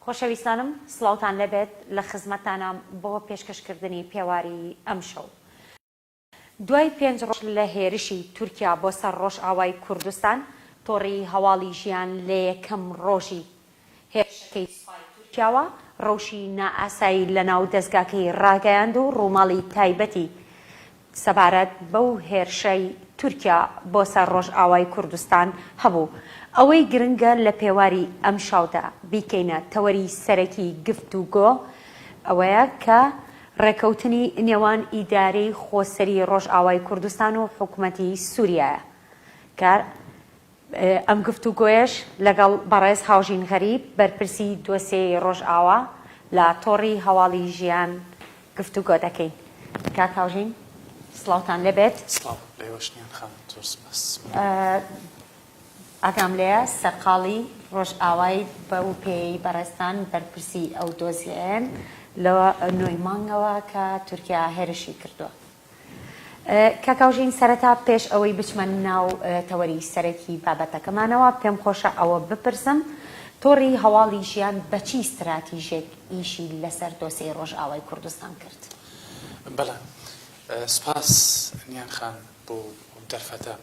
خۆشەویستانم سڵاوتان لێبێت لە خزمەتتانام بۆ پێشکەشکردنی پێواری ئەمشەو. دوای پێنج ڕۆژ لە هێرشی تورکیا بۆ سەر ڕۆژئاوای کوردستان، تۆڕی هەواڵی ژیان لە یەکەم ڕۆژی هێرشەکەی سوپای تورکیاوە ڕەوشی نائاسایی لەناو دەزگاکەی ڕاگەیاند و ڕووماڵی تایبەتی سەبارەت بەو هێرشەی تورکیا بۆ سەر ڕۆژئاوای کوردستان هەبوو. ئەوەی گرنگە لە پێواری ئەمشەودا بیکەینە تەوەری سەرەکی گفتوگۆ ئەوەیە کە ڕێکەوتنی نێوان ئیدارەی خۆسەری ڕۆژئاوای کوردستان و حکومەتی سوریایە کە ئەم گفتوگۆیەش لەگەڵ بەڕێز هاوژین غەریب بەرپرسی دۆسێی ڕۆژئاوا لە تۆڕی هەواڵی ژیان گفتوگۆ دەکەین. کاک هاوژین سڵاوتان لێبێت. سڵاو لە ئێوەش نیان خانم زۆر سوپاس. ئاگام لێیە سەرقاڵی ڕۆژئاوای بەو پێیەی بەڕێزتان بەرپرسی ئەو دۆزیەیەن لە نۆی مانگەوە کە تورکیا هێرشی کردووە. کاک هاوژین سەرەتا پێش ئەوەی بچمە ناو تەوەری سەرەکی بابەتەکەمانەوە پێم خۆشە ئەوە بپرسم تۆڕی هەواڵی ژیان بە چی ستراتیژێک ئیشی لەسەر دۆسێی ڕۆژئاوای کوردستان کرد؟ بەڵێ سوپاس نیان خان بۆ ئەو دەرفەتە.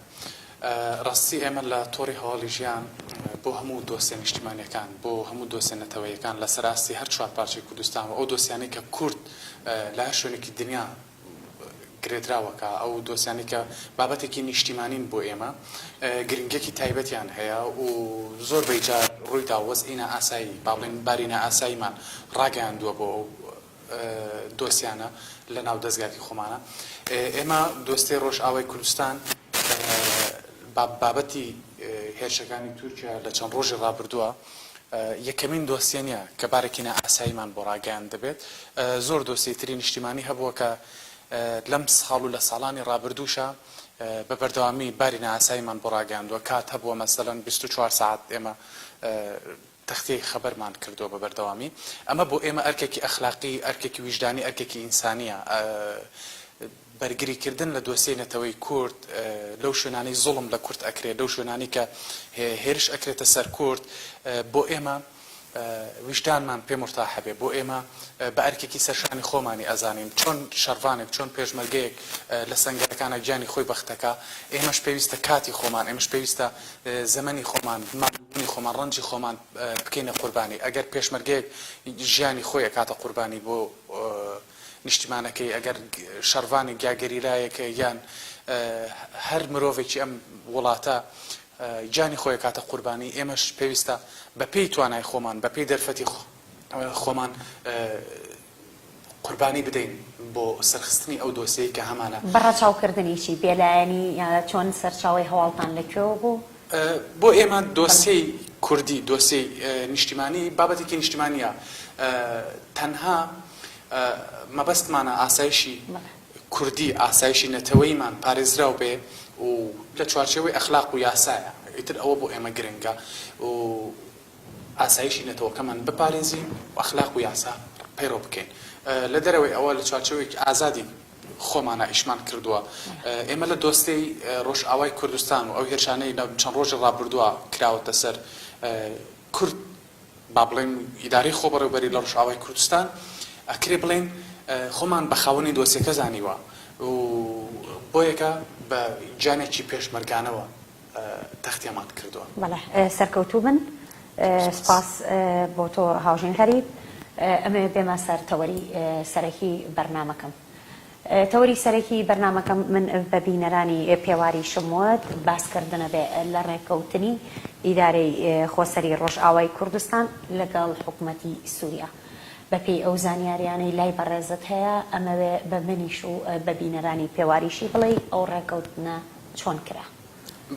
ڕاستی ئێمە لە تۆڕی هەواڵی ژیان بۆ هەموو دۆسیە نیشتیمانیەکان، بۆ هەموو دۆسیە نەتەوەییەکان لەسەر ئاستی هەر چوارپارچەی کوردستان و ئەو دۆسیانەی کە کورد لە هەر شوێنێکی دنیا گرێدراوەکە، ئەو دۆسیانەی کە بابەتێکی نیشتیمانین بۆ ئێمە گرنگیەکی تایبەتیان هەیە و زۆر بەی جار ڕوویدا وەزعی نائاسایی با بڵێین باری نائاساییمان ڕاگەیاندووە بۆ ئەو دۆسیانە لە ناو دەزگاکی خۆمانە. ئێمە دۆستەی ڕۆژئاوای کوردستان بابەتی هێرشەکانی تورکیا لە چەند ڕۆژی ڕابردووە یەکەمین دۆسیە نییە کە بارێکی نائاساییمان بۆ ڕاگەیاندبێت. زۆر دۆسیەی تری نیشتیمانی هەبووە کە لەم ساڵ و لە ساڵانی ڕابردووشا بە بەردەوامی باری نائاساییمان بۆ ڕاگەیاندووە. کات هەبووە مەسەلەن 24 سەعات ئێمە تەختیەی خەبەرمان کردووە بە بەردەوامی. ئەمە بۆ ئێمە ئەرکێکی ئەخلاقی، ئەرکێکی ویژدانی، ئەرکێکی ئینسانییە. بەرگری کردن لە دۆسیەی نەتەوەی کورد لەو شوێنانەی زوڵم لە کورد ئەکرێ، لەو شوێنانەی کە هێرش ئەکرێتە سەر کورد، بۆ ئێمە ویژدانمان پێ مورتاحە بێ، بۆ ئێمە بە ئەرکێکی سەرشانی خۆمانی ئەزانین. چۆن شەڕڤانێک، چۆن پێشمەرگەیەک لە سەنگەرەکانا گیانی خۆی بەخت ئەکا، ئێمەش پێویستە کاتی خۆمان، ئێمەش پێویستە زەمەنی خۆمان، ماندووبوونی خۆمان، ڕەنجی خۆمان بکەینە قوربانی. ئەگەر پێشمەرگەیەک ژیانی خۆی ئەکاتە قوربانی بۆ نیشتیمانەکەی، ئەگەر شەڕڤانێک یا گەریلایەک یان هەر مرۆڤێکی ئەم وڵاتە گیانی خۆی ئەکاتە قوربانی، ئێمەش پێویستە بەپێی توانای خۆمان، بەپێی دەرفەتی خۆمان قوربانی بدەین بۆ سەرخستنی ئەو دۆسیەی کە هەمانە. بە ڕەچاوکردنی چی؟ بێلایەنی چۆن؟ سەرچاوەی هەواڵتان لە کوێوە بوو؟ بۆ ئێمە دۆسیەی کوردی، دۆسیەی نیشتیمانی بابەتێکی نیشتیمانییە. تەنها مەبەستمانە ئاسایشی کوردی، ئاسایشی نەتەوەییمان پارێزراو بێ و لە چوارچێوەی ئەخلاق و یاسایە. ئیتر ئەوە بۆ ئێمە گرنگە و ئاسایشی نەتەوەکەمان بپارێزین و ئەخلاق و یاسا پەیڕەو بکەین. لە دەرەوەی ئەوە لە چوارچێوەیەکی ئازادی خۆمانا ئیشمان کردووە. ئێمە لە دۆسێی ڕۆژئاوای کوردستان و ئەو هێرشانەی لە چەند ڕۆژی ڕابردووە کراوەتە سەر کورد، با بڵێین ئیدارەی خۆبەڕێوبەری لە ڕۆژئاوای کوردستان، ئەکرێ بڵێین خۆمان بە خاوەنی دۆسیەکە زانیوە و بۆیەکە بە گیانێکی پێشمەرگانەوە تەختیەمان کردووە. بەڵێ سەرکەوتوو بن. سوپاس بۆ تۆ هاوژین غەریب. ئەمەوێ بێمە سەر تەوەری سەرەکی بەرنامەکەم. تەوەری سەرەکی بەرنامەکەم من بە بینەرانی پێواریشم وت باسکردنە بێ لە ڕێکەوتنی ئیدارەی خۆسەری ڕۆژئاوای کوردستان لەگەڵ حکومەتی سوریا. بەپێی ئەو زانیاریانەی لای بەڕێزت هەیە ئەمەوێ بە منیش و بە بینەرانی پێواریشی بڵێی ئەو ڕێکەوتنە چۆن کرا؟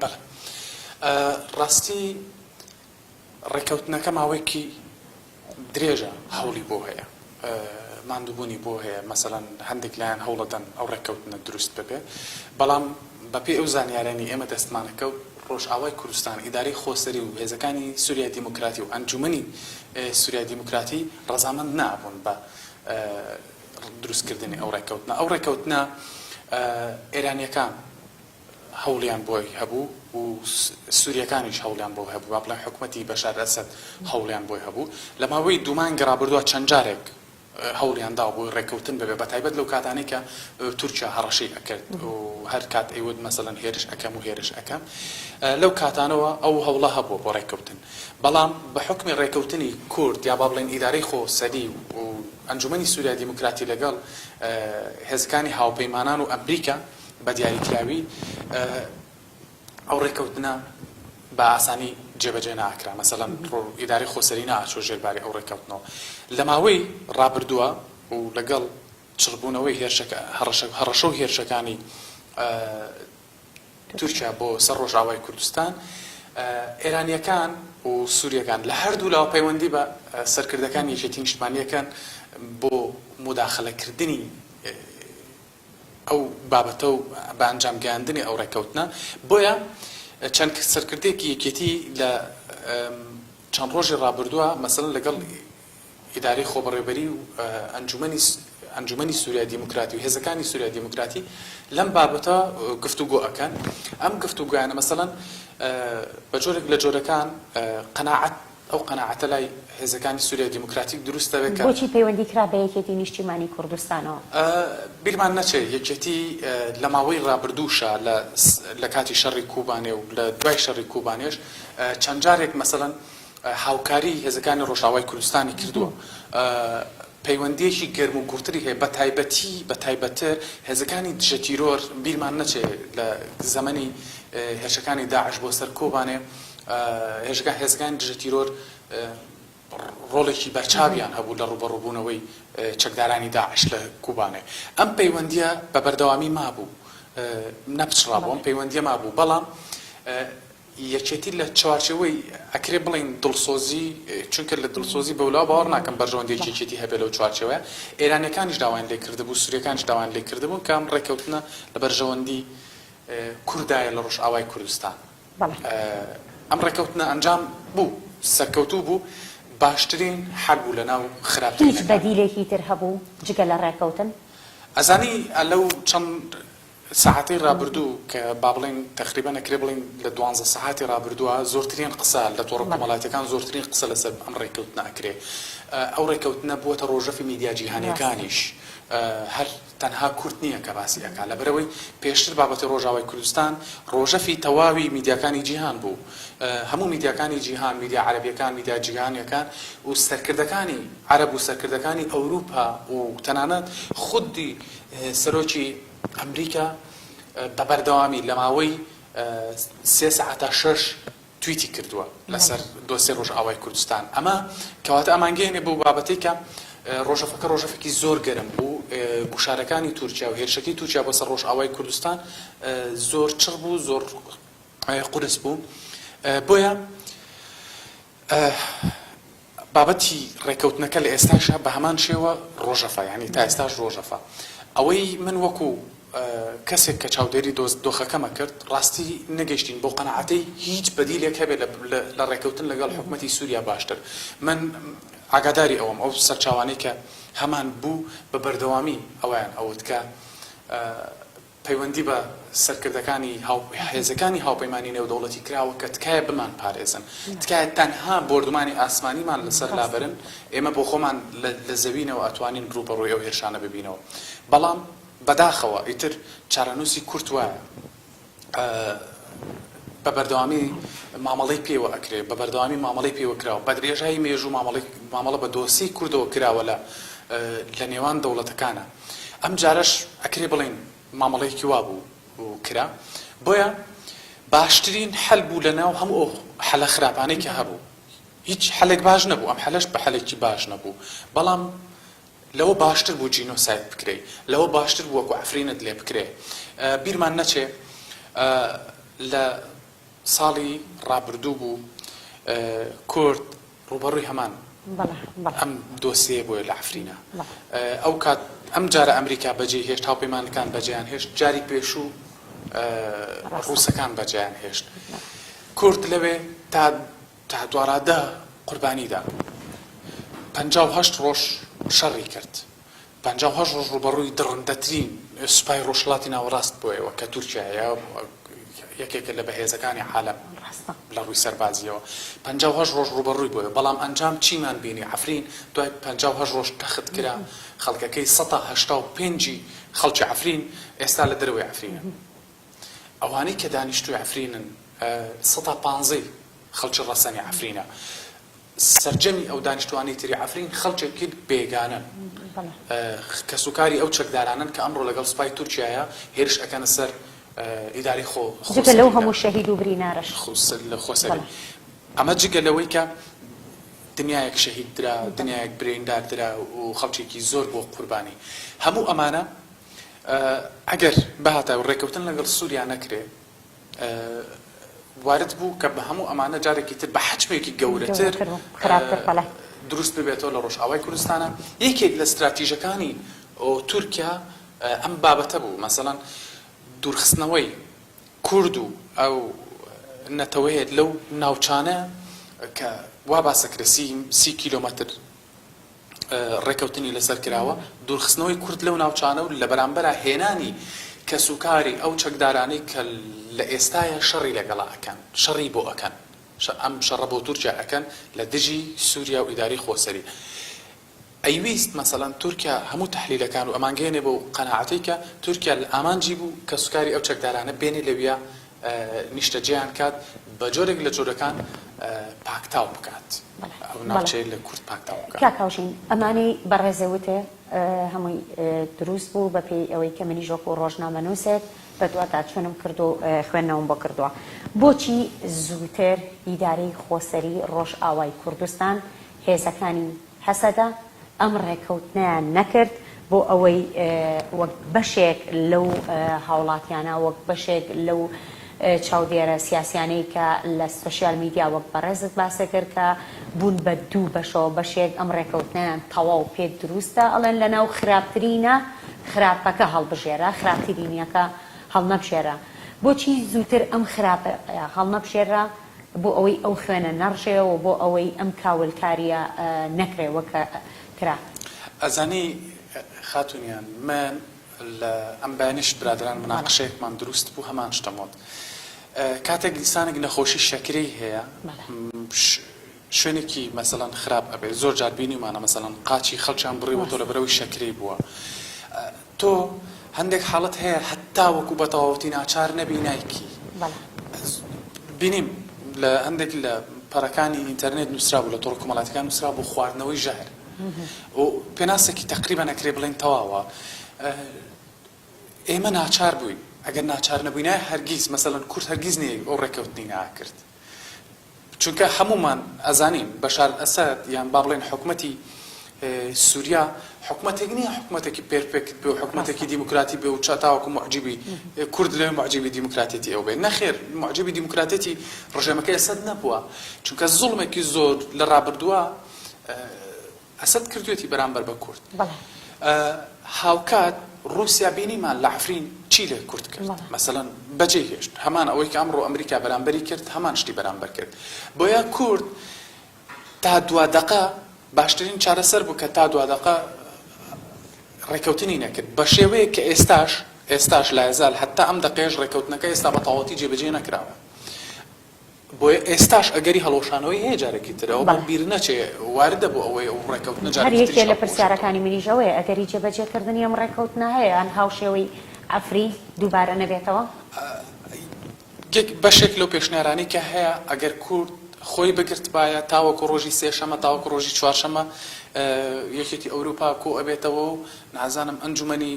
بەڵێ ڕاستی ڕێکەوتنەکە ماوەیەکی درێژە هەوڵی بۆ هەیە ماندووبوونی بۆ هەیە مەسەلەن هەندێک لایەن هەوڵەدەن ئەو ڕێککەوتنە دروست ببێ بەڵام بەپێی ئەو زانیارانی ئێمە دەستمانە کەوت ڕۆژئاوای کوردستان ئیدارەی خۆسەری و هێزەکانی سوریای دیموکراتی و ئەنجومەنی سوریای دیموکراتی ڕەزامەند نابوون بە دروستکردنی ئەو ڕێککەوتنە ئەو ڕێککەوتنە ئێرانیەکان. هەوڵیان بۆی هەبوو و سوریەکانیش هەوڵیان بۆ هەبوو، با بڵێم حکومەتی بەشار ئەسەد هەوڵیان بۆی هەبوو. لە ماوەی دوو مانگی ڕابردووە چەند جارێک هەوڵیان داوە بۆی ڕێککەوتن ببێ، بەتایبەت لەو کاتانەی کە تورکیا هەڕەشەی ئەکرد و هەر کات ئەیوت مەسەلەن هێرش ئەکەم و هێرش ئەکەم، لەو کاتانەوە ئەو هەوڵە هەبووە بۆ ڕێککەوتن. بەڵام بە حوکمی ڕێککەوتنی کورد یا با بڵێین ئیدارەی خۆسەری و ئەنجومەنی سوریای دیموکراتی لەگەڵ هێزەکانی هاوپەیمانان و ئەمریکا بە دیاریکراوی ئەو ڕێککەوتنە بە ئاسانی جێبەجێ ناکرا، مەسەلەن ئیدارەی خۆسەری ناچووە ژێر باری ئەو ڕێککەوتنەوە. لە ماوەی ڕابردووە و لەگەڵ چڕبوونەوەی هێرشەکە هەڕەشە و هێرشەکانی تورکیا بۆ سەر ڕۆژئاوای کوردستان، ئێرانییەکان و سوورییەکان لە هەردوولاوە پەیوەندی بە سەرکردەکانی یەکێتی نیشتمانی ئەکەن بۆ موداخەلەکردنی ئەو بابەتە و بە ئەنجام گەیاندنی ئەو ڕێککەوتنە. بۆیە چەند سەرکردەیەکی یەکێتی لە چەند ڕۆژی ڕابردووە مەسەلەن لەگەڵ ئیدارەی خۆبەڕێوبەری و ئەنجومەنی ئەنجومەنی سوریای دیموکراتی و هێزەکانی سوریای دیموکراتی لەم بابەتە گفتوگۆ ئەکەن. ئەم گفتوگۆیانە مەسەلەن بە جۆرێک لە جۆرەکان قەناعەت ئەو قەناعەتە لای هێزەکانی سوریای دیموکراتیک دروست دەبێت کە. بۆچی پەیوەندی کرا بە یەکێتی نیشتیمانی کوردستانەوە؟ بیرمان نەچێت یەکێتی لە ماوەی ڕابردووشا لە لە کاتی شەڕی کوبانێ و لە دوای شەڕی کوبانێش چەند جارێک مەسەلەن هاوکاری هێزەکانی ڕۆژئاوای کوردستانی کردووە، پەیوەندییەکی گەرم و گوڕتری هەیە، بەتایبەتی بەتایبەتتر هێزەکانی دژە تیرۆر، بیرمان نەچێ لە زەمەنی هێرشەکانی داعش بۆ سەر کۆبانێ هێزەکانی دژە تیرۆر ڕۆڵێکی بەرچاویان هەبوو لە ڕووبەڕووبوونەوەی چەکدارانی داعش لە کوبانێ. ئەم پەیوەندییە بە بەردەوامی مابوو، نەپچڕابوو، ئەم پەیوەندییە مابوو، بەڵام یەکێتی لە چوارچێوەی ئەکرێ بڵێین دڵسۆزی، چونکە لە دڵسۆزی بەولاوە باوەڕ ناکەم بەرژەوەندیەکی یەکێتی هەبێ لەو چوارچێوەیە، ئێرانیەکانیش داوایان لێ کردبوو، سوریەکانیش داوایان لێ کردبوون کە ئەم ڕێکەوتنە لە بەرژەوەندی کوردایە لە ڕۆژئاوای کوردستان. ئەم ڕێکەوتنە ئەنجام بوو، سەرکەوتوو بوو، باشترین حەل بوو لەناو هیچ خراپترینەکان. بەدیلێکی تر هەبوو جگە لە ڕێکەوتن؟ ئەزانی لەو چەند سەعاتەی ڕابردوو کە با بڵێین تەقریبەن ئەکرێ بڵێین لە دوانزە سەعاتی ڕابردووە زۆرترین قسە لە تۆڕە کۆمەڵایەتیەکان زۆرترین قسە لەسەر ئەم ڕێککەوتنە ئەکرێ. ئەو ڕێککەوتنە بووەتە ڕۆژەفی میدیا جیهانیەکانیش. هەر تەنها کورد نییە کە باسی ئەکا. لەبەرئەوەی پێشتر بابەتی ڕۆژاوای کوردستان ڕۆژەفی تەواوی میدیاکانی جیهان بوو. هەموو میدیاکانی جیهان، میدیا عەرەبیەکان، میدیا جیهانیەکان و سەرکردەکانی عەرەب و سەرکردەکانی ئەوروپا و تەنانەت خودی سەرۆکی ئەمریکا بە بەردەوامی لە ماوەی سێ سەعات تا شەش تویتی کردووە لەسەر دۆسیەی ڕۆژئاوای کوردستان. ئەمە کەواتە ئەمانگەیەنێ بەو بابەتەی کە ڕۆژەفەکە ڕۆژەفێکی زۆر گەرم بوو، گوشارەکانی تورکیا و هێرشەکەی تورکیا بۆ سەر ڕۆژئاوای کوردستان زۆر چڕ بوو، زۆر قورس بوو. بۆیە بابەتی ڕێکەوتنەکە لە ئێستاشا بە هەمان شێوە ڕۆژەفە یانی تا ئێستاش ڕۆژەفە. ئەوەی من وەکو کەسێک کە چاودێری دۆخەکەمە کرد ڕاستی نەگەیشتین بەو قەناعەتەی هیچ بەدیلێک هەبێت لە ڕێکەوتن لەگەڵ حکومەتی سوریا باشتر. من ئاگاداری ئەوەم ئەو سەرچاوانەی کە هەمان بوو بە بەردەوامی ئەوەیان ئەوت کە پەیوەندی بە سەرکردەکانی هێزەکانی هاوپەیمانی نێودەوڵەتی کراوە کە تکایە بمانپارێزن، تکایە تەنها بۆردومانی ئاسمانیمان لەسەر لابەرن، ئێمە بۆ خۆمان لە زەوینەوە ئەتوانین ڕووبەڕووی ئەو هێرشانە ببینەوە. بەڵام بەداخەوە ئیتر چارەنووسی کورد وایە بە بەردەوامی مامەڵەی پێوە ئەکرێ، بە بەردەوامی مامەڵەی پێوە کراوە، بە درێژایی مێژوو مامەڵە بە دۆسیەی کوردەوە کراوە لە نێوان دەوڵەتەکانا. ئەم جارەش ئەکرێ بڵێین مامەڵەیەکی وا بوو و کرا. بۆیە باشترین حەل بوو لە ناو هەموو ئەو حەلە خراپانەی کە هەبوو. هیچ حەلێک باش نەبوو، ئەم حەلەش بە حەلێکی باش نەبوو. بەڵام لەوە باشتر بوو جینۆساید بکرێی، لەوە باشتر بوو وەکوو عەفرینت لێ بکرێ. بیرمان نەچێ لە ساڵی ڕابردوو بوو کورد ڕووبەڕووی هەمان ئەم دۆسیەیە بۆیە لە عەفرینە. ئەو کات ئەم جارە ئەمریکا بەجێی هێشت، هاوپەیمانەکان بەجێیان هێشت، جاری پێشوو ڕووسەکان بەجێیان هێشت. کورد لەوێ تا تا دواڕادە قوربانی دا. 58 ڕۆژ شەڕی کرد. 58 ڕۆژ ڕووبەڕووی دڕندەترین سوپای ڕۆژهەڵاتی ناوەڕاست بۆیەوە کە تورکیایە. یەکێکە لە بەهێزەکانی عالەم لە ڕووی سەربازییەوە 58 ڕۆژ ڕووبەڕووی بۆیە بەڵام ئەنجام چیمان بینی عەفرین دوای 58 ڕۆژ تەخت کرا خەڵکەکەی 185 خەڵکی عەفرین ئێستا لە دەرەوەی عەفرینن ئەوانەی کە دانیشتووی عەفرینن سەتا پانزەی خەڵکی ڕەسەنی عەفرینە. سەرجەمی ئەو دانیشتووانەی تری عەفرین خەڵکێکی بێگانەن. کەسوکاری ئەو چەکدارانەن کە ئەمڕۆ لەگەڵ سوپای تورکیایە هێرش ئەکەنە سەر ئیدارەی خۆ جگە لەو هەموو شەهید و برینارەش. خۆسەری. ئەمە جگە لەوەی کە دنیایەک شەهید درا، دنیایەک بریندار درا و خەڵکێکی زۆر بووە قوربانی. هەموو ئەمانە ئەگەر بهاتایە و ڕێککەوتن لەگەڵ سووریا نەکرێ، وارد بوو کە بە هەموو ئەمانە جارێکی تر بە حەجمێکی گەورەتر دروست ببێتەوە لە ڕۆژئاوای کوردستانە. یەکێک لە ستراتیژەکانی تورکیا ئەم بابەتە بوو، مەسەڵەن دوورخستنەوەی کورد و ئەو نەتەوەیە لەو ناوچانە کە وا باسەکرێ 30 کیلۆمەتر ڕێکەوتنی لەسەر کراوە، دوورخستنەوەی کورد لەو ناوچانە و لە بەرامبەرا هێنانی کەسوکاری ئەو چەکدارانەی کە لە ئێستایا شەڕی لەگەڵا ئەکەن، شەڕی بۆ ئەکەن، ئەم شەڕە بۆ تورکیا ئەکەن لە دژی سوریا و ئیدارەی خۆسەری. ئەیویست مەسەلەن تورکیا هەموو تەحلیلەکان و ئەمانگەیەنێ بەو قەناعەتەی کە تورکیا لە ئامانجی بوو کەسوکاری ئەو چەکدارانە بێنێ لەویا نیشتەجێیان کات بە جۆرێک لە جۆرەکان پاکتاو بکات ئەو ناوچەیە لە کورد پاکتاو بکات. کاک هاوژین ئەمانەی بەڕێزێ وتێ هەمووی دروست بوو بە پێی ئەوەی کە منیش وەکوو ڕۆژنامەنووسێک بەدواداچوونم کرد و خوێندنەوەم بۆ کردووە بۆچی زووتر ئیدارەی خۆسەری ڕۆژئاوای کوردستان هێزەکانی هەسەدە ئەم ڕێکەوتنەیان نەکرد بۆ ئەوەی وەک بەشێک لەو هاوڵاتیانە، وەک بەشێک لەو چاودێرە سیاسیانەی کە لە سۆشیال میدیا وەک بەڕێزت باست کرد کە بوون بە دوو بەشەوە، بەشێک ئەم ڕێکەوتنەیان تەواو پێ دروستە ئەڵێن لەناو خراپترینە خراپەکە هەڵبژێرە، خراپترینەکە هەڵنەبژێرە. بۆچی زووتر ئەم خراپە هەڵنەبژێررا؟ بۆ ئەوەی ئەو خوێنە نەڕژێ و بۆ ئەوەی ئەم کاولکارییە نەکرێ وەک کرا. ئەزانی خاتوونیان من لە ئەم بەیانیش برادەران مناقشەیەکمان دروست بوو هەمان شتم وت کاتێک ئینسانێک نەخۆشی شەکرەی هەیە شوێنێکی مەسەلەن خراپ ئەبێ زۆر جار بینیومانە مەسەلەن قاچی خەڵکیان بڕیوەتەوە لەبەرئەوەی شەکرەی بووە تۆ هەندێک حاڵەت هەیە هەتا وەکو بە تەواوەتی ناچار نەبی نایکی بینیم لە هەندێک لە پەڕەکانی ئینتەرنێت نووسرابوو لە تۆڕە کۆمەڵاتەکان نووسرابوو خواردنەوەی ژەهر و پێناسێکی تەقریبا ئەکرێ بڵێین تەواوە ئێمە ناچار بووین ئەگەر ناچار نەبووینایە هەرگیز مەسەلەن کورد هەرگیز نەی ئەو ڕێککەوتنی ناکرد چونکە هەموومان ئەزانین بەشار ئەسەد یان با بڵێین حکومەتی سوریا حکومەتێک نییە حکومەتێکی perfect بێ و حکومەتێکی دیموکراتی بێ و تاوەکو موعجیبی کورد لەوێ موعجیبی دیموکراتێتی ئەو بێ نەخێر موعجیبی دیموکراتێتی ڕژێمەکەی ئەسەد نەبووە چونکە زوڵمێکی زۆر لە ڕابردووە ئەسەد کردوێتی بەرامبەر بە کورد. هاوکات ڕووسیا بینیمان لە عەفرین چی لە کورد کرد مەسەلەن بەجێی هێشت هەمان ئەوەی کە ئەمڕۆ ئەمریکا بەرامبەری کرد هەمان شتی بەرامبەر کرد بۆیە کورد تا دوا دەقە باشترین چارەسەر بوو کە تا دوا دەقە ڕێکەوتنی نەکرد بە شێوەیەک کە ئێستاش ئێستاش لایەزال هەتا ئەم دەقەیەش ڕێکەوتنەکە ئێستا بە تەواوەتی جێبەجێ نەکراوە. بۆیە ئێستاش ئەگەری هەڵوەشانەوەی هەیە جارێکی تر، ئەوەمان بیر نەچێ واردە بۆ ئەوەی ئەو ڕێکەوتنە هەر جارێکی یەکێ تریش لە هەڵبوەشێتەوە. پرسیارەکانی منیش ئەوەیە، ئەگەری جێبەجێکردنی ئەم ڕێکەوتنە هەیە یان هاوشێوەی عەفرین دووبارە نەبێتەوە؟ یەک بەشێک لەو پێشنیارانەی کە هەیە ئەگەر کورد خۆی بگرتبایە تاوەکو ڕۆژی سێشەمە تاوەکو ڕۆژی چوارشەمە یەکێتی ئەوروپا کۆ ئەبێتەوە و نازانم ئەنجومەنی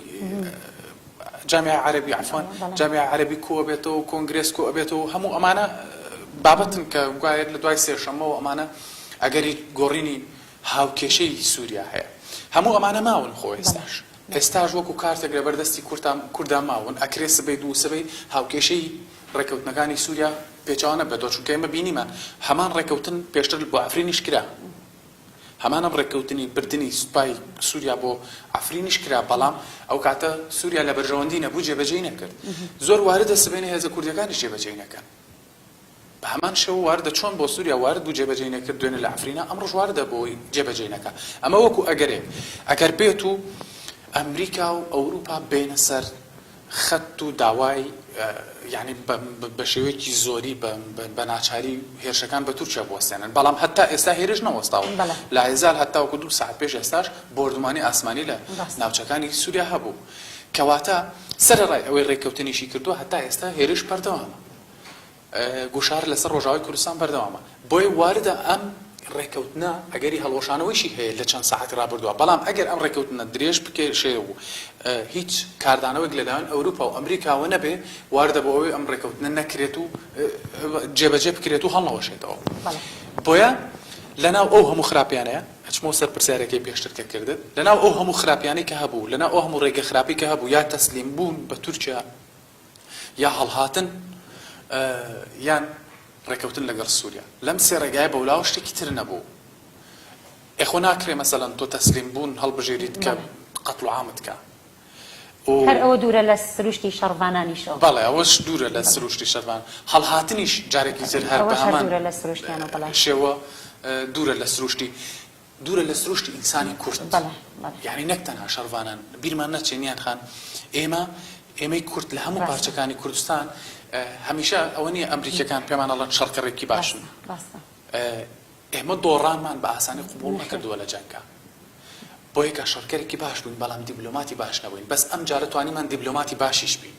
جامیعەی عەرەبی عەفوەن جامیعەی عەرەبی کۆ ئەبێتەوە و کۆنگرێس کۆ ئەبێتەوە و هەموو ئەمانە بابەتن کە گوایە لە دوای سێشەممەوە ئەمانە ئەگەری گۆڕینی هاوکێشەی سووریا هەیە هەموو ئەمانە ماون خۆ ئێستاش ئێستاش وەکو کارتێک لەبەر دەستی کورتا کوردا ماون ئەکرێ سبەی دوو سبەی هاوکێشەی ڕێکەوتنەکانی سووریا پێچەوانە بێتەوە چونکە ئێمە بینیمان هەمان ڕێکەوتن پێشتر بۆ عەفرینیش کرا هەمان ئەم ڕێککەوتنی بردنی سوپای سوریا بۆ عەفرینیش کرا، بەڵام ئەو کاتە سوریا لە بەرژەوەندی نەبوو جێبەجێی نەکرد. زۆر واردە سبەینێ هێزە کوردیەکانیش جێبەجێی نەکەن. بە هەمان شێوە واردە چۆن بۆ سوریا وارد بوو جێبەجێی نەکرد دوێنێ لە عەفرینا ئەمڕۆش واردە بۆی جێبەجێی نەکا. ئەمە وەکو ئەگەرێک. ئەگەر بێت و ئەمریکا و ئەوروپا بێنە سەر. خەت و داوای یانی بە شێوەیەکی زۆری بە ناچاری هێرشەکان بە تورکیا بوەستێنن، بەڵام هەتا ئێستا هێرش نەوەستاوە، لایەزال هەتاوەکو دوو سەعات پێش ئێستاش بۆردومانی ئاسمانی لە ناوچەکانی سوریا هەبوو، کەواتە سەرەڕای ئەوەی رێککەوتنیشی کردووە هەتا ئێستا هێرش بەردەوامە. گوشار لەسەر ڕۆژاوای کوردستان بەردەوامە، بۆیە واردە ئەم ڕێککەوتنە ئەگەری هەڵوەشانەوەیشی هەیە لە چەند سەعاتی ڕابردووە، بەڵام ئەگەر ئەم ڕێککەوتنە درێژ بکێشێ و هیچ کاردانەوەیەک لەلایەن ئەوروپا و ئەمریکاوە نەبێ، واردە بۆ ئەوەی ئەم ڕێککەوتنە نەکرێت و جێبەجێ بکرێت و هەڵنەوەشێتەوە. بۆیە لەناو ئەو هەموو خراپیانەیە، ئەچمەوە سەر پرسیارەکەی پێشتر کە کردت، لەناو ئەو هەموو خراپیانەی کە هەبوو، لەناو ئەو هەموو ڕێگە خراپەی کە هەبوو، یا تەسلیم بوون بە تورکیا، یا هەڵهاتن یان ڕێکەوتن لەگەڵ سووریا لەم سێ ڕێگایە بەولاوە شتێکی تر نەبوو ئێ خۆ ناکرێ مەسەلەن تۆ تەسلیم بوون هەڵبژێریت کە قەتڵ و عامت کا و هەر ئەوە دوورە لە سروشتی شەڕڤانانیشەوە. بەڵێ ئەوەش دوورە لە سروشتی شەرڤان هەڵهاتنیش جارێکی تر هەر بە ئەوەش هەر هەمان دوورە لە سروشتیانەوە بەڵێ. شێوە دوورە لە سروشتی دوورە لە سروشتی ئینسانی کورد بەڵێ بەڵێ. یانی نەک تەنها شەڕڤانان بیرمان نەچێ نیان خان ئێمە ئێمەی کورد لە هەموو ڕاستە. پارچەکانی کوردستان هەمیشە ئەوە نییە ئەمریکیەکان پێمان ئەڵێن شەڕکەڕێکی باشن ڕاستە ڕاستە. ئێمە دۆڕانمان بە ئاسانی قبوڵ نەخێر. نەکردووە لە جەنگا بۆیە کە شەڕکەرێکی باش بووین بەڵام دیبلۆماتی باش نەبووین بەس ئەم جارە توانیمان دیبلۆماتی باشیش بین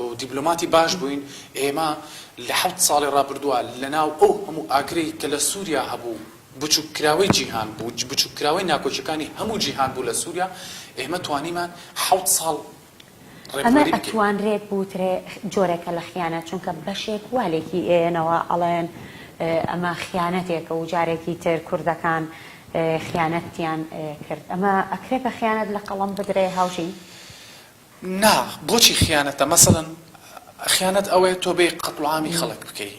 و دیبلۆماتی باش بووین ئێمە لە حەوت ساڵی ڕابردووە لەناو ئەو هەموو ئاگرەی کە لە سووریا هەبوو بچوککراوەی جیهان بوو، بچوککراوەی ناکۆکیەکانی هەموو جیهان بوو لە سوریا، ئێمە توانیمان حەوت ساڵ ئەمە ڕێبواری بکەین. ئەتوانرێت بوترێ جۆرێکە لە خیانەت، چونکە بەشێک وا لێکی ئەیەنەوە ئەڵێن ئەمە خیانەتێکە و جارێکی تر کوردەکان خیانەتیان کرد، ئەمە ئەکرێ بە خیانەت لە قەڵەم بدرێ هاوژین؟ نا، بۆچی خیانەتە؟ مەسەلەن خیانەت ئەوەیە تۆ بێی قەتڵوعامی خەڵک بکەی،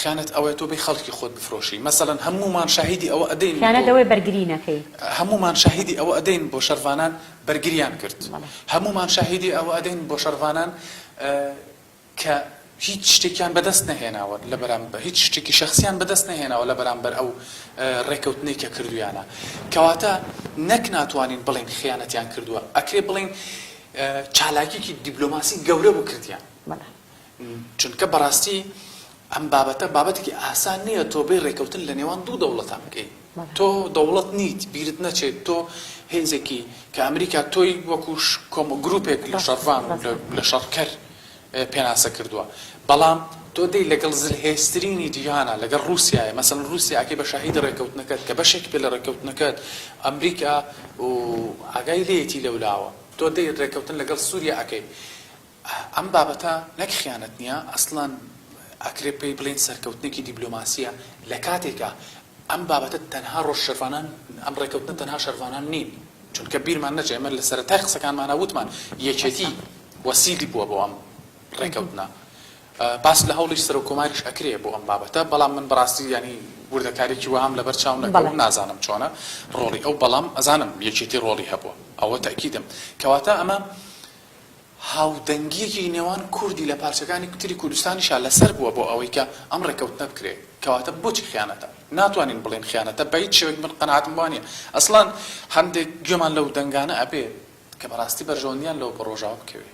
خیانەت ئەوەیە تۆ بێی خەڵکی خۆت بفرۆشی مەسەلەن هەموومان شاهیدی ئەوە ئەدەین خیانەت ئەوەیە بەرگری نەکەی. هەموومان شاهیدی ئەوە ئەدەین بۆ شەرڤانان بەرگریان کرد هەموومان شاهیدی ئەوە ئەدەین بۆ شەرڤانان کە هیچ شتێکیان بەدەست نەهێناوە لە بەرامبەر هیچ شتێکی شەخسیان بەدەست نەهێناوە لە بەرامبەر ئەو ڕێکەوتنەی کە کردویانە کەواتە نەک ناتوانین بڵێین خیانەتیان کردووە ئەکرێ بڵێین چالاکیکی دیبلۆماسی گەورە بوو کردیان. چونکە بەڕاستی ئەم بابەتە بابەتێکی ئاسان نییە تۆ بێی ڕێکەوتن لە نێوان دوو دەوڵەتا بکەی تۆ دەوڵەت نیت بیرت نەچێت تۆ هێزێکی کە ئەمریکا تۆی وەکو گروپێک لە شەڕڤان و لە شەڕکەر پێناسە کردووە بەڵام تۆ دێی لەگەڵ زلهێزترینی جیهانە لەگەڵ ڕووسیایە مەسەلەن ڕووسیا ئەکەی بە شاهیدی ڕێکەوتنەکەت کە بەشێک بێ لە ڕێکەوتنەکەت ئەمریکا و ئاگای لێیەتی لەولاوە تۆ دێی ڕێکەوتن لەگەڵ سووریا ئەکەی ئەم بابەتە نەک خیانەت نییە، ئەسڵەن ئەکرێ پێی بڵێین سەرکەوتنێکی دیبلۆماسییە، لە کاتێکا ئەم بابەتە تەنها ڕۆژ شەرڤانان، ئەم ڕێکەوتنە تەنها شەرڤانان نین، چونکە بیرمان نەچێ ئێمە لە سەرەتای قسەکانمانا وتمان یەکێتی وەسیلی بووە بۆ ئەم ڕێکەوتنە، باس لە هەوڵی سەرۆک کۆماریش ئەکرێ بۆ ئەم بابەتە، بەڵام من بەڕاستی یانی وردەکاریەکی وەهام لەبەر چاو نەکەوت نازانم چۆنە ڕۆڵی ئەو، بەڵام ئەزانم یەکێتی ڕۆڵی هەبووە ئەوە تەئکیدم، کەواتە ئەمە هاودەنگییەکی نێوان کوردی لە پارچەکانی تری کوردستانیشا لەسەر بووە بۆ ئەوەی کە ئەم ڕێککەوتنە بکرێ. کەواتە بۆچی خیانەتە؟ ناتوانین بڵێین خیانەتە، بە هیچ شێوەیەک من قەناعەتم وا نییە. ئەسڵەن هەندێک گوێمان لەو دەنگانە ئەبێ کە بەڕاستی بەرژەوەندییان لەوە بۆ ڕۆژاوا بکەوێ.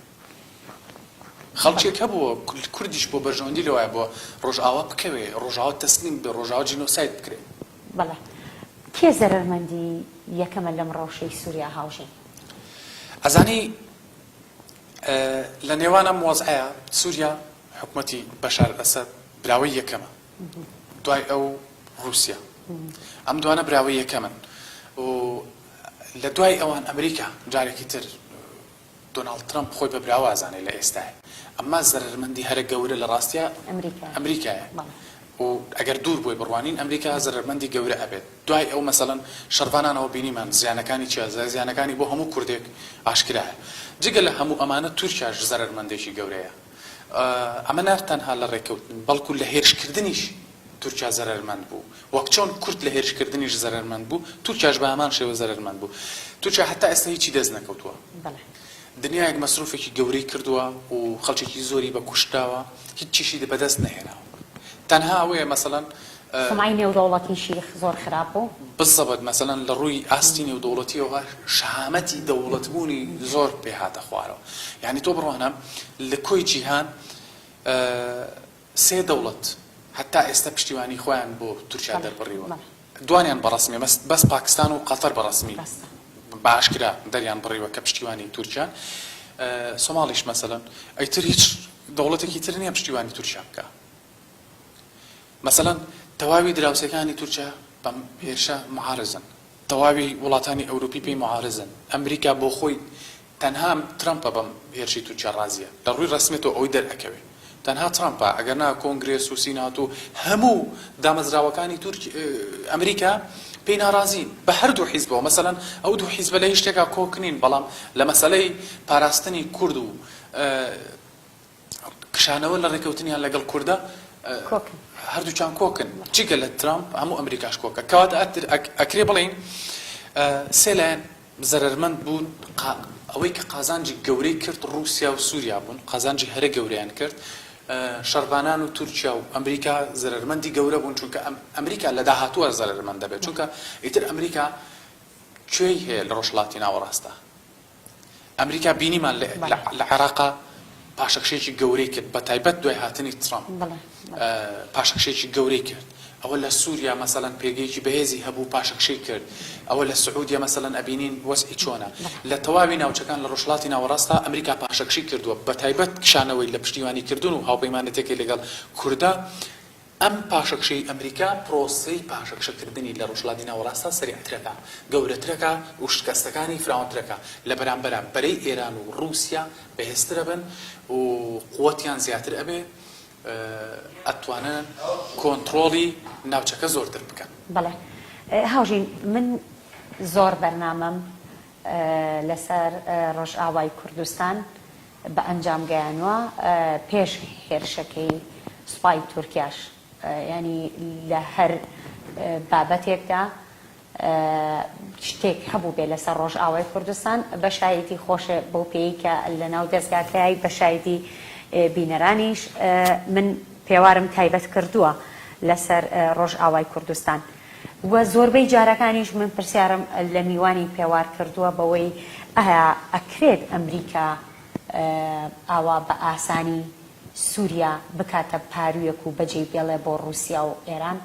خەڵکێک هەبووە کوردیش بۆ بەرژەوەندی لەوایە بۆ ڕۆژاوا بکەوێ، ڕۆژاوا تەسلیم بێ، ڕۆژاوا جینۆساید بکرێ. بەڵێ. کێ زەرەرمەندی یەکەمە لەم ڕەوشەی سوریا هاوژین؟ ئەزانی لە نێوان ئەم وەزعەیا سوریا حکومەتی بەشار ئەسەد براوەی یەکەمە دوای ئەو رووسیا ئەم دوانە براوەی یەکەمن و لە دوای ئەوان ئەمریکا جارێکی تر دۆناڵد ترەمپ خۆی بە براوە ئەزانێ لە ئێستایە ئەمما زەرەرمەندی هەرە گەورە لە ڕاستیا ئەمریکایە و ئەگەر دوور بۆی بڕوانین ئەمریکا زەرەرمەندی گەورە ئەبێت دوای ئەو مەسەلەن شەڕڤانانەوە بینیمان زیانەکانی چیە زیانەکانی بۆ هەموو کوردێک ئاشکرایە جگە لە هەموو ئەمانە تورکیاش زەرەرمەندێکی گەورەیە ئەمە نە تەنها لە ڕێککەوتن بەڵکو لە هێرشکردنیش تورکیا زەرەرمەند بوو وەک چۆن کورد لە هێرشکردنیش زەرەرمەند بوو تورکیاش بە هەمان شێوە زەرەرمەند بوو تورکیا هەتا ئێستا هیچی دەست نەکەوتووە دنیایەک مەسروفێکی گەورەی کردووە و خەڵکێکی زۆری بە کوشت داوە هیچیشی بەدەست نەهێناوە تەنها ئەوەیە مەسەلەن. سومعەی نێودەوڵەتیشی زۆر خراپ بوو. بالزبط مەسەلەن لە ڕووی ئاستی نێودەوڵەتیەوە شەهامەتی دەوڵەتبوونی زۆر پێ هاتە خوارەوە. یانی تۆ بڕوانە لە کۆی جیهان سێ دەوڵەت هەتا ئێستا پشتیوانی خۆیان بۆ تورکیا دەربڕیوە. دوانیان بە ڕەسمی بەس بەس پاکستان و قەتەر بە ڕەسمی بە ئاشکرا دەریان بڕیوە کە پشتیوانی تورکیان. سۆماڵیش مەسەلەن ئیتر هیچ دەوڵەتێکی تر نییە پشتیوانی تورکیا بکا. مەسەلەن تەواوی دراوسێکانی تورکیا بەم هێرشە معارزن، تەواوی وڵاتانی ئەوروپی پێی معارزن، ئەمریکا بۆ خۆی تەنها ترەمپە بەم هێرشی تورکیا ڕازیە لە ڕووی ڕەسمیەتەوە ئەوەی دەرئەکەوێ تەنها ترەمپە ئەگەرنا کۆنگرێس و سینات و هەموو دامەزراوەکانی تورک ئەمریکا پێی ناڕازین بە هەردوو حیزبەوە مەسەلەن ئەو دوو حیزبە لە هیچ شتێکا کۆک نین بەڵام لە مەسەلەی پاراستنی کورد و کشانەوە لە ڕێکەوتنیان لەگەڵ کوردە کۆکن. هەردووکیان کۆکن جگە لە ترامپ هەموو ئەمریکاش کۆکە کەواتە ئەکرێ بڵێین سێ لایەن زەرەرمەند بوون ئەوەی کە قازانجی گەورەی کرد ڕووسیا و سووریا بوون قازانجی هەرە گەورەیان کرد شەڕڤانان و تورکیا و ئەمریکا زەرەرمەندی گەورە بوون چونکە ئەمریکا لە داهاتووە زەرەرمەند دەبێت چونکە ئیتر ئەمریکا کوێی هەیە لە ڕۆژهەڵاتی ناوەڕاستە ئەمریکا بینیمان لە عێراقا پاشەکشەیەکی گەورەی کرد بە تایبەت دوای هاتنی ترەمپ پاشەکشەیەکی گەورەی کرد ئەوە لە سووریا مەسەلەن پێگەیەکی بەهێزی هەبوو پاشەکشەی کرد ئەوە لە سعودیە مەسەلەن ئەبینین وەزعی چۆنە لە تەواوی ناوچەکان لە ڕۆژهەڵاتی ناوەڕاستا ئەمریکا پاشەکشەی کردووە بە تایبەت کشانەوەی لە پشتیوانی کردن و هاوپەیمانێتیەکەی لەگەڵ کوردا ئەم پاشەکشەی ئەمریکا پرۆسەی پاشەکشەکردنی لە ڕۆژهەڵاتی ناوەڕاستدا سەریعترەکا، گەورەترەکا و شکەستەکانی فراوانترەکا. لە بەرامبەرا بەرەی ئێران و ڕووسیا بەهێزترەبن و قوەتیان زیاتر ئەبێ، ئەتوانن کۆنتڕۆڵی ناوچەکە زۆرتر بکەن. بەڵێ هاوژین من زۆر بەرنامەم لەسەر ڕۆژئاوای کوردستان بە ئەنجام گەیانوە پێش هێرشەکەی سوپای تورکیاش یانی لە هەر بابەتێکدا شتێک هەبووبێ لەسەر ڕۆژئاوای کوردستان بە شایەتی خۆشێ بەو پێی کە لە ناو دەزگاکەی بە شایدی بینەرانیش من پێوارم تایبەت کردووە لەسەر ڕۆژئاوای کوردستان و زۆربەی جارەکانیش من پرسیارم لە میوانی پێوار کردووە بەوەی ئایا ئەکرێت ئەمریکا ئاوا بە ئاسانی سوریا بکاتە پارویەک و بەجێی بێڵێ بۆ ڕوسیا و ئێران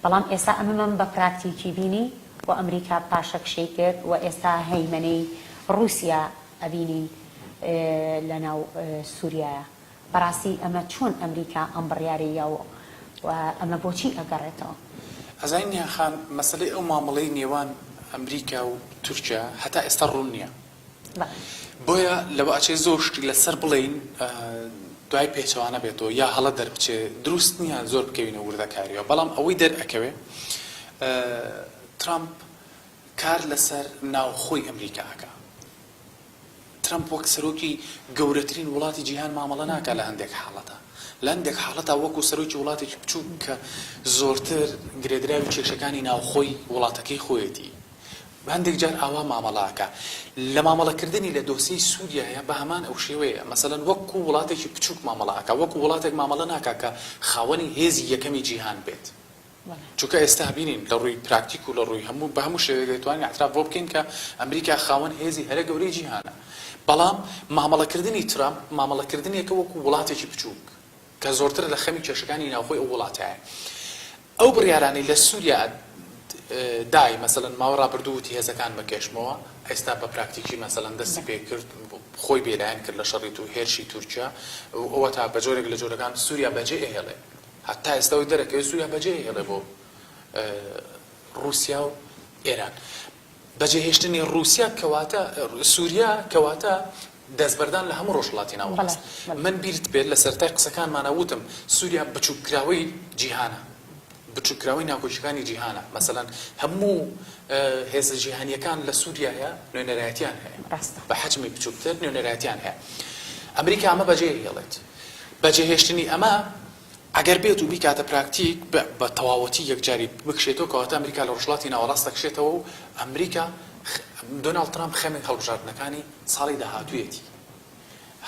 بەڵام ئێستا ئەمەمەم بە پراکتیکی بینی و ئەمریکا پاشەکشەی کرد و ئێستا هەیمەنەی ڕوسیا ئەبینین لەناو سوریایە. بەڕاستی ئەمە چۆن ئەمریکا ئەم بڕیارەی یا و ئەمە بۆچی ئەگەڕێتەوە؟ ئەزانی نیان خان مەسەلەی ئەو مامەڵەی نێوان ئەمریکا و تورکیا هەتا ئێستا ڕوون نیە بۆیە لەوە ئەچێ زۆر شتی لەسەر بڵێین دوای پێچەوانە بێتەوە یا هەڵە دەربچێ دروست نیە زۆر بکەوینە وردەکاریەوە بەڵام ئەوەی دەرئەکەوێ ترامپ کار لەسەر ناوخۆی ئەمریکا ئەکا ترەمپ وەک سەرۆکی گەورەترین وڵاتی جیهان مامەڵە ناکات لە هەندێک حاڵەتا. لە هەندێک حاڵەتا وەکو سەرۆکی وڵاتێکی بچووک کە زۆرتر گرێدراوی کێشەکانی ناوخۆی وڵاتەکەی خۆیەتی هەندێک جار ئاوا مامەڵە ئەکا. لە مامەڵەکردنی لە دۆسیەی سووریایە بە هەمان ئەو شێوەیە. مەسەلەن وەکو وڵاتێکی بچووک مامەڵە ئەکا. وەکو وڵاتێک مامەڵە ناکا کە خاوەنی هێزی یەکەمی جیهان بێت. چونکە ئێستا بینین لە ڕووی پراکتیک و لە ڕووی هەموو بە هەموو شێوەیەک دەتوانین اعتراف بۆ بکەین کە ئەمریکا خاوەن هێزی هەرە گەورەی جیهانە بەڵام مامەڵەکردنی ترامپ مامەڵەکردنێکە وەکو وڵاتێکی بچووک کە زۆرتر لە خەمی کێشەکانی ناوخۆی ئەو وڵاتایە ئەو بڕیارانەی لە سووریا دای مەسەلەن ماوە ڕابردوو وتی هێزەکان بەکێشمەوە ئێستا بە پراکتیکی مەسەلەن دەستی پێکرد خۆی بێلایەن کرد لە شەڕی تو هێرشی تورکیا ئەوە تا بە جۆرێک لە جۆرەکان سووریا بەجێ ئەهێڵێ هەتا ئێستا ئەوەی دەرەکەوێت سوریا بەجێ ئەهێڵێ بۆ ڕوسیا و ئێران. بەجێهێشتنی ڕوسیا کەواتە سوریا کەواتە دەستبەردان لە هەموو ڕۆژهەڵاتی ناوەڕاست. من بیرت بێت لە سەرەتای قسەکانمانا وتم سوریا بچوککراوەی جیهانە. بچوککراوەی ناکۆکیەکانی جیهانە. مەسەلەن هەموو هێزە جیهانیەکان لە سوریایە نوێنەرایەتیان هەیە. بە حەجمی بچوکتر نوێنەرایەتیان هەیە. ئەمریکا ئەمە بەجێ ئەهێڵێت. بەجێهێشتنی ئەمە ئەگەر بێت و بیکاتە پراکتیک بە تەواوەتی یەکجاری بکشێتەوە کەواتە ئەمریکا لە ڕۆژهەڵاتی ناوەڕاست دەکشێتەوە و ئەمریکا دۆناڵد ترامپ خەمی هەڵبژاردنەکانی ساڵی داهاتوویەتی.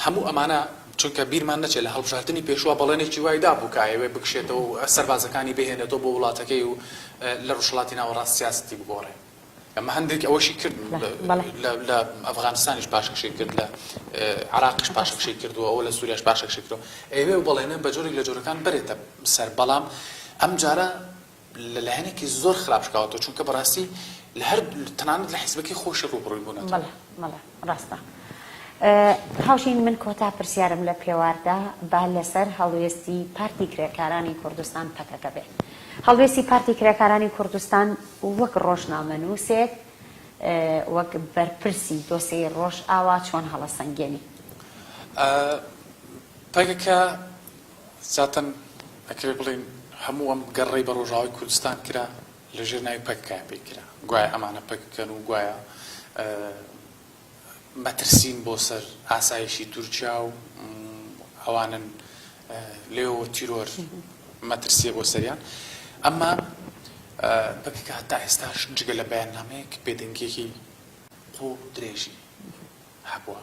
هەموو ئەمانە. چونکە بیرمان نەچێت لە هەڵبژاردنی پێشووە بەڵێنێکی وای دابوو کە ئەیەوێ بکشێتەوە و سەربازەکانی بهێنێتەوە بۆ وڵاتەکەی و لە ڕۆژهەڵاتی ناوەڕاست سیاسەتی بگۆڕێ. ئەمە هەندێک ئەوەشی کرد لە ئەفغانستانیش پاشەکشەی کرد لە عراقیش پاشەکشەی کردووە ئەوە لە سووریاش پاشەکشەی کردووە ئەیەوێ ئەو بەڵێنە بە جۆرێک لە جۆرەکان بەرێتە سەر بەڵام ئەم جارە لە لایەنێکی زۆر خراپ شکاوەتەوە چونکە بەڕاستی لە هەر تەنانەت لە حیزبەکەی خۆشی ڕووبڕووی بوونەتەوە. بەڵێ بەڵێ ڕاستە. هاوژین من کۆتا پرسیارم لە پێواردا با لەسەر هەڵوێستی پارتی کرێکارانی کوردستان پەکەکە بێ. هەڵوێستی پارتی کرێکارانی کوردستان وەک ڕۆژنامەنووسێک وەک بەرپرسی دۆسێی ڕۆژئاوا چۆن هەڵەسەنگێنی؟ پەکەکە زاتەن ئەکرێ بڵێین هەموو ئەم گەڕەی بە ڕۆژاوای کوردستان کرا لە ژێر ناوی پەکەکەیا پێی کرا گوایە ئەمانە پەکەکەن و گوایە مەترسین بۆ سەر ئاسایشی تورکیا و ئەوانن لێوە تیرۆر مەترسیە بۆ سەریان ئەمما پەکەکە هەتا ئێستاش جگە لە بەیاننامەیەک بێدەنگیەکی قوڵ درێژی هەبووە.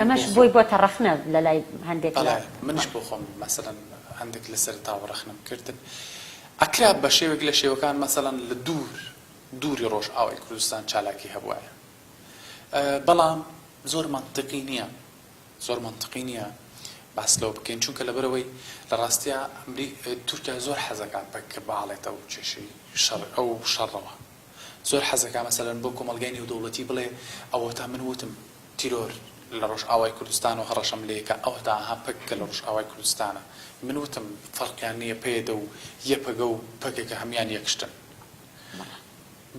ئەمەش بۆی بۆتە ڕەخنە لە لای هەندێک لە. بەڵێ منیش بۆ خۆم مەسەلەن هەندێک لە سەرەتاوە ڕەخنەم کردن. ئەکرا بە شێوەیەک لە شێوەکان مەسەلەن لە دوور دووری ڕۆژئاوای کوردستان چالاکی هەبوایە. بەڵام زۆر مەنتقی نییە زۆر مەنتقی نییە باس لەوە بکەین چونکە لەبەرئەوەی لە ڕاستیا تورکیا زۆر حەزەکا پەکەکە بهاڵێتە ئەو کێشەی شەڕ ئەو شەڕەوە. زۆر حەزەکا مەسەلەن بۆ کۆمەڵگای نێودەوڵەتی بڵێ ئەوەتا من وتم تیرۆر لە ڕۆژئاوای کوردستانەوە هەڕەشەم لێکا ئەوەتا ئەها پەکەکە لە ڕۆژئاوای کوردستانە من وتم فەرقیان نیە پەیەدە و یەپەگە و پەکەکە هەمویان یەک شتن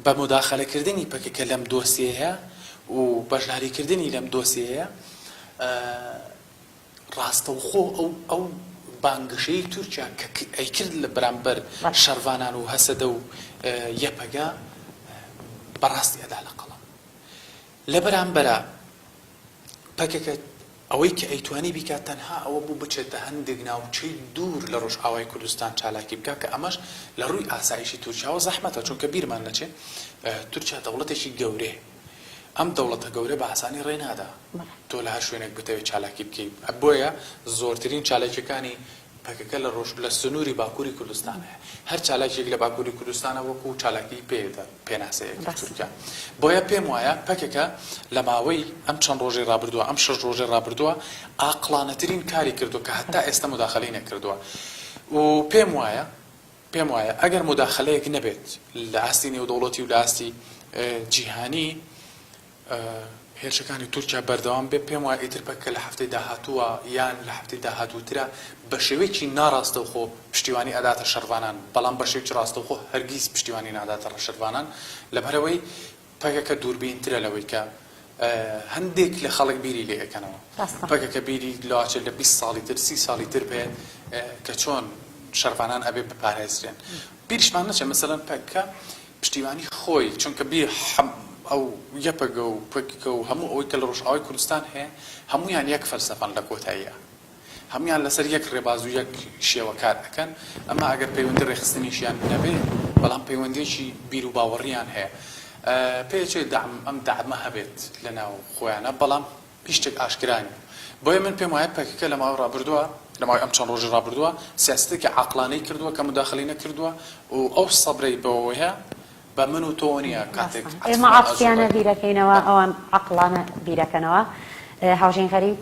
بە موداخەلە کردنی پەکەکە لەم دۆسیەیە و بەشداری کردنی لەم دۆسیەیە ڕاستەوخۆ ئەو ئەو بانگەشەیەی تورکیا کە ئەیکرد لە بەرامبەر شەڕڤانان و هەسەدە و یەپەگە بەڕاستی ئەدا لە قەڵەم. لە بەرامبەرا پەکەکە ئەوەی کە ئەیتوانی بیکات تەنها ئەوە بوو بچێتە هەندێک ناوچەی دوور لە ڕۆژئاوای کوردستان چالاکی بکات کە ئەمەش لە ڕووی ئاسایشی تورکیاوە زەحمەتە چونکە بیرمان نەچێ تورکیا دەوڵەتێکی گەورەیە ئەم دەوڵەتە گەورە بە ئاسانی ڕێ نادا تۆ لە هەر شوێنێک بتەوێت چالاکی بکەی، بۆیە زۆرترین چالاکیەکانی پەکەکە لە ڕۆژ لە سنووری باکووری کوردستان هەیە، هەر چالاکیەک لە باکووری کوردستانە وەکوو چالاکی پەیەدە پێناسەی ئەکرد تورکیا، بۆیە پێم وایە پەکەکە لە ماوەی ئەم چەند ڕۆژەی ڕابردووە ئەم شەش ڕۆژەی ڕابردووە ئاقڵانەترین کاری کردووە کە هەتا ئێستا موداخەلەی نەکردووە و پێم وایە پێم وایە ئەگەر موداخەلەیەک نەبێت لە ئاستی نێودەوڵەتی و لە ئاستی جیهانی هێرشەکانی تورکیا بەردەوام بێت، پێم وایە ئیتر پەکەکە لە هەفتەی داهاتووە یان لە هەفتەی داهاتووترا بە شێوەیەکی ناڕاستەوخۆ پشتیوانی ئەداتە شەڕڤانان، بەڵام بە شێوەیەکی ڕاستەوخۆ هەرگیز پشتیوانی ناداتە شەرڤانان، لەبەرئەوەی پەکەکە دووربینترە لەوەی کە هەندێک لە خەڵک بیری لێ ئەکەنەوە. پەکەکە بیری لەوەچێت لە 20 ساڵی تر 30 ساڵی تر بێت کە چۆن شەرڤانان ئەبێ بپارێزرێن. بیریشمان نەچێت مەسەلەن پەکەکە پشتیوانی خۆی، چونکە بی ئەو یەپەگە و پەکەکە و هەموو ئەوەی کە لە ڕۆژئاوای کوردستان هەیە هەموویان یەک فەلسەفەن لە کۆتاییا هەموویان لەسەر یەک ڕێباز و یەک شێوە کار ئەکەن ئەما ئەگەر پەیوەندی ڕێکخستنیشیان نەبێ بەڵام پەیوەندیەکی بیر و باوەڕیان هەیە پێچێ دەعم ئەم دەعمە هەبێت لە ناو خۆیانە بەڵام هیچ شتێک ئاشکرا نیە. بۆیە من پێم وایە پەکەکە لە ماوەی ڕابردووە، لە ماوەی ئەم چەند ڕۆژەی ڕابردووە سیاسەتێکی عاقڵانەی کردووە کە موداخەلەی نەکردووە و ئەو سەبرەی بەوەیە بە من و تۆوە نیە کاتێک ڕاستە ئێمە عەتفمان عاتفیانە ئەجوڵێت. بیرەکەینەوە ئەوان عەقڵانە بیرەکەنەوە. هاوژین غەریب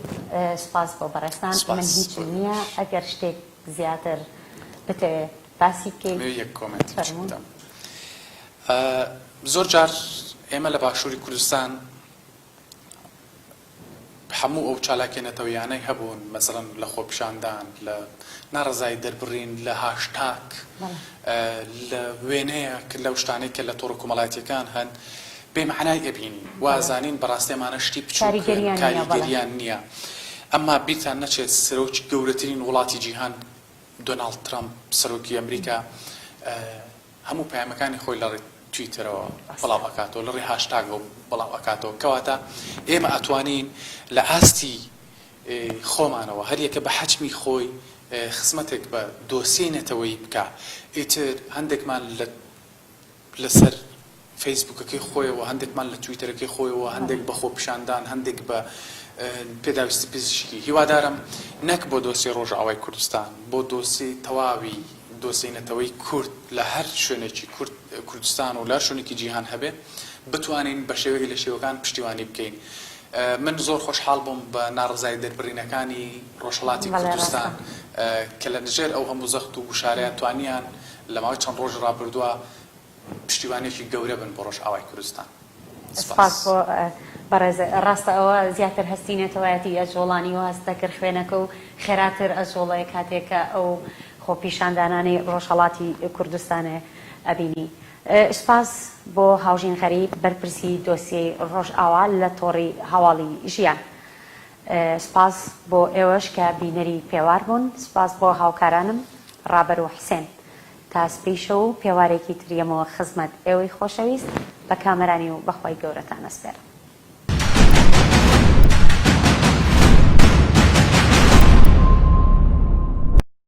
سوپاس بۆ بەڕێزتان. من سوپاس هیچم بۆ نیە ئێوەش. ئەگەر شتێک زیاتر بتەوێ باسی بکەی ئەمەوێ یەک کۆمێنتی بچووک فەرموون. بدەم. زۆر جار ئێمە لە باشووری کوردستان هەموو ئەو چالاکیە نەتەوەیانەی هەبوون مەسەڵەن لە خۆپیشاندان لە ناڕەزایی دەربڕین لە هاشتاگ لە وێنەیەک لەو شتانەی کە لە تۆڕە کۆمەڵایەتیەکان هەن بێ مەعنای ئەبینین وازانین بەڕاستی ئەمانە شتی بچووکن کاریگەریان نییە ئەمما بیرتان نەچێت سەرۆکی گەورەترین وڵاتی جیهان دۆناڵد ترەمپ سەرۆکی ئەمریکا هەموو پەیامەکانی خۆی لە ڕێی تویتەرەوە بڵاو ئەکاتەوە، لە ڕێی هاشتاگەوە بڵاو ئەکاتەوە، کەواتە ئێمە ئەتوانین لە ئاستی خۆمانەوە هەر یەکە بە حەجمی خۆی خزمەتێک بە دۆسیەی نەتەوەیی بکا، ئیتر هەندێکمان لە لەسەر. فەیسبووکەکەی خۆیەوە، هەندێکمان لە تویتەرەکەی خۆیەوە، هەندێک بە خۆپیشاندان، هەندێک بە پێداویستی پزیشکی. هیوادارم نەک بۆ دۆسیەی ڕۆژئاوای کوردستان، بۆ دۆسیەی تەواوی دۆسیەی نەتەوەی کورد لە هەر شوێنێکی کورد کوردستان و لە هەر شوێنێکی جیهان هەبێ بتوانین بە شێوەیەک لە شێوەکان پشتیوانی بکەین. من زۆر خۆشحاڵ بووم بە ناڕەزایی دەربڕینەکانی ڕۆژهەڵاتی بەڵێ کوردستان ڕاستە. کە لە ژێر ئەو هەموو زەخت و گوشارەیان توانیان لە ماوەی چەند ڕۆژی ڕابردووە پشتیوانێکی گەورە بن بۆ ڕۆژئاوای کوردستان. سپاس سپاس. بۆ بەڕێز. ڕاستە ئەوە زیاتر هەستی نەتەوایەتی ئەجوڵانی و هەست دەکرد خوێنەکە و خێراتر ئەجوڵێ کاتێک کە ئەو خۆپیشاندانانەی ڕۆژهەڵاتی کوردستانێ ئەبینی. سپاس بۆ هاوژین غەریب بەرپرسی دۆسیەی ڕۆژئاوا لە تۆڕی هەواڵی ژیان. سپاس بۆ ئێوەش کە بینەری پێوار بوون. سپاس بۆ هاوکارانم ڕابەر و حسێن. تا سبەی شەو و پێوارێکی تر یەمەوە خزمەت ئێوەی خۆشەویست بە کامەرانی و بە خوای گەورەتان ئەسپێرم.